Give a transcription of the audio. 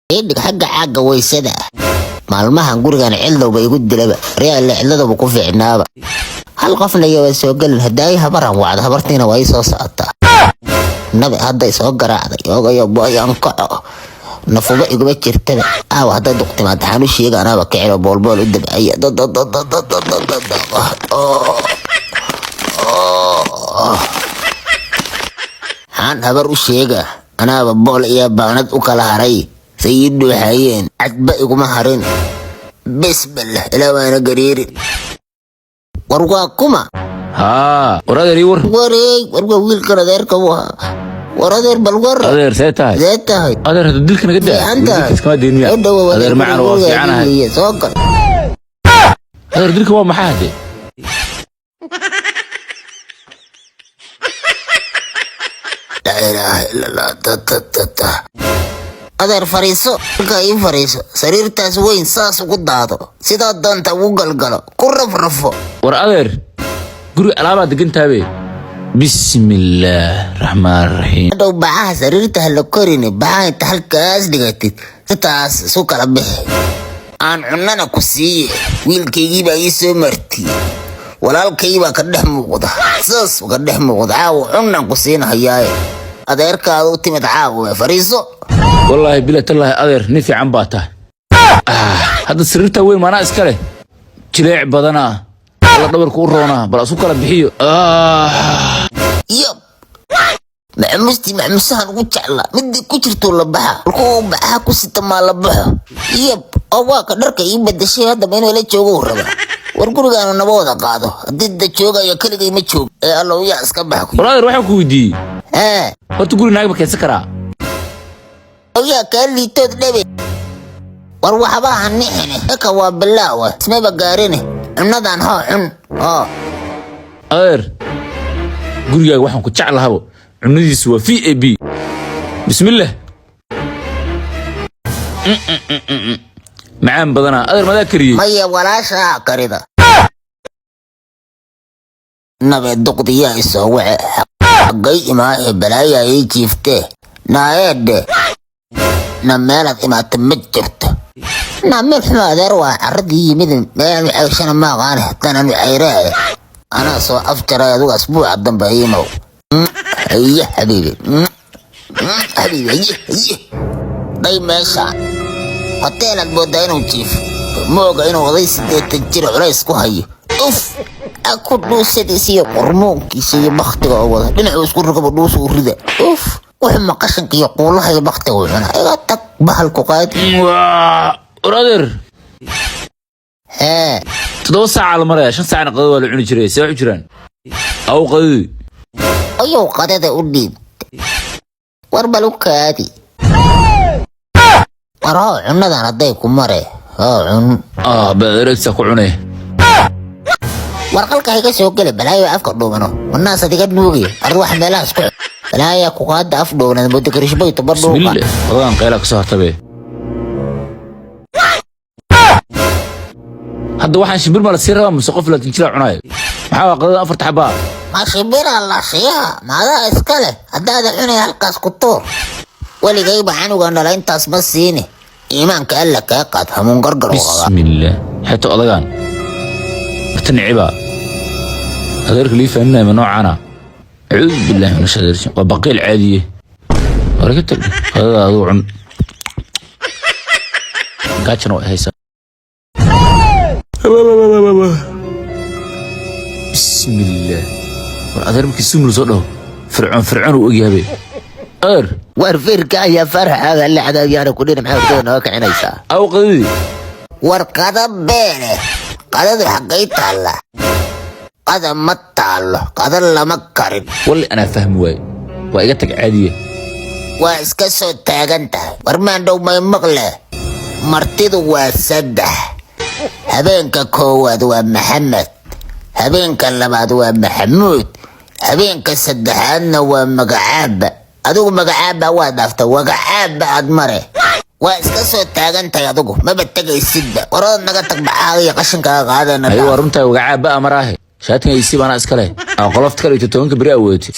Idhig xagga caagga waysada ah. Maalmahan gurigan cidlowba igu dilaba. Realle cidladaba ku fiicnaaba. Hal qofna iyo waa soo gelin. Hadaayi habaran wacda, habartiina waa ii soo socotaa. Nabi hadday soo garaacday oogayo boyaan kaco, nafuba iguma jirtaba. Aawa hadday duqtimaad waxaan u sheega anaaba kicilo boolbool u dabcaya. Maxaan habar u sheega? Anaaba bool iyo baanad u kala haray, say ii dhuuxayeen, cadba iguma harin. Bismillah, ilaa waana gariirin. War waa kuma? Haa, war adeer, ii war. Wareeg, war waa wiilkan adeerka u ahaa. War adeer, bal war. Adeer, see tahay? See tahay? Adeer, hadda dilka naga daa. Fiican tahay? Dilka iskama deyn miya? Soo dhawow. Adeer macan, waa fiicanahay. Soo gal. Adeer, dilka waa maxaa hadde? Laa ilaaha illa Allah. Ta ta ta ta. Adeer, fariiso halkaa, ii fariiso. Sariirtaas weyn saas ugu daado, sidaa doonta ugu galgalo, ku rafrafo. War adeer, guriga alaabaa degantaabe. Bismillaah raxmaan raxiim. Hadhow bacaha sariirta ha la korini. Bacaha inta halkaas dhigatid, sitaas isu kala bixi. Aan cunnana ku siiye. Wiilkaygii baa ii soo martiyey, walaalkay baa ka dhex muuqda, saas ka dhex muuqda. Caawa cunnan ku siinahayaaye, adeerkaada u timid caawa, fariiso. Wallaahi bila tallaahi, adeer, nin fiican baa tahay. Hadda sariirtaa weyn maanaa iska leh, jileec badanaa, alla dhabarka u roonaa. Bal isu kala bixiyo. Yab, macmustii macmusahan ugu jeclaa midii ku jirtuu la baxa, halkuu baxa ku sita maa la baxo. Yab, oo waa ka dharka ii bedashay. Haddaba inuu la joogo uu rabaa. War gurigaanu naba wada qaado haddii da joogayo, keligay ma joogo ee. Allow yaa iska bax ku. War adeer, waxaan ku weydiiyey, Hee? horta guri naag ma keensan karaa? Yaa kaa liitood dhebe? War waxba ha nixine, eka waa bilaawa, ismaba gaarine. Cunnadan hoo, cun oo. Adeer, gurigaaga waxaan ku jeclahabo cunadiisu waa VIP. Bismillah. Macaan badanaa. Adeer, madaa kariyey? Maya, walaashaa karida. Nabe, duqdiyaa isoo wace. Xaggay imaahe? Balaayaa ii jiiftee. Naayeedhe, na meelaad imaata ma jirto. Na meel xumo adeer, waa carradii yimid. Meelaan u cayshana ma aqaane, haddaanan u cayraaye anaa soo afjaray. Adigu asbuuca dambe iimow. Haye xabiibi, xabiibi, haye haye. Dhay meesha hoteelaad moodaa inuu jiifo. Ma oga inuu oday 80 jir culays ku hayo. Uf, aku dhuusadiisa iyo qurmuunkiisa iyo baktiga oo wada dhinacuu isku rogaba dhuusu u rida. Uf, wuxuu ma qashinka iyo quulaha iyo baktiga u cunaa. Iga tag, bahalku qaad. War adeer. Hee? 7 saaca la maraya, 5 saacna qadada waa la cuni jiray. See wax u jiraan? Aw qadadii? Ayuu qadada u dhiibtay. War bal u kaadi. War hoo, cunnadan hadday ku mare, hoo, cun. Ah, baderegsa ku cunay. War qalka iga soo geli, balaayo afka dhuumano wanaas adiga nuugi. Ard wax meelahaas ku balaaya ku qaada, af dhuumanad moodo karishbay toban dhuuqa. Bismillah, qadadan qayla kasoo hartabe. Hadda waxaan shimbir ma la sii rabaa mise qof 20 jira cunayo? Maxaa waa qadada afarta xabaa? Ma shimbira la shiiha maadaa iska leh? Haddaada cunay halkaas ku tuur. Weligayba canuga dhala intaas ma siini. Iimaanka alla kaa qaad, hamuun gargar u qabaa. Bismillah, xeto odagaan horta nicibaa. Adeerka lii faaninaya ma noocaana? Acuudu billahi min ashaytaani rajiim. Waa baqiil caadiye. Hore ka tag, qadada adigu cun, gaajana waa haysaa. Bismillah. War adeer, markii sumul soo dhaho, fircoon fircoon uu ogyahabe adeer. War firka ayaa farxaaga la cadaabyaana ku dhina. Maxaa hurdada nooga kicinaysaa? Aw qadadii? War qada beene, qadadu xaggay taalla? Qada ma taallo, qada lama karin. Walli anaa fahmi waaye, waa iga tag caadiye. Waa iska soo taagan tahay. War maandhow, may maqle? Martidu waa saddex. Habeenka koowaad waa Maxamed, habeenka labaad waa Maxamuud, habeenka saddexaadna waa magacaaba. Adigu magacaaba waa dhaafta, wagacaaba aad mare. Waa iska soo taagan tahay, adigu maba tegaysidba. Warada naga tag, bacaaga iyo qashinkaaga qaadana. Ayo, waa runtaa, wagacaaba amaraahe. Shaatigan isii baanaa iska leh. Aa qolofta ka dhigto 10-ka beri aa wadatay.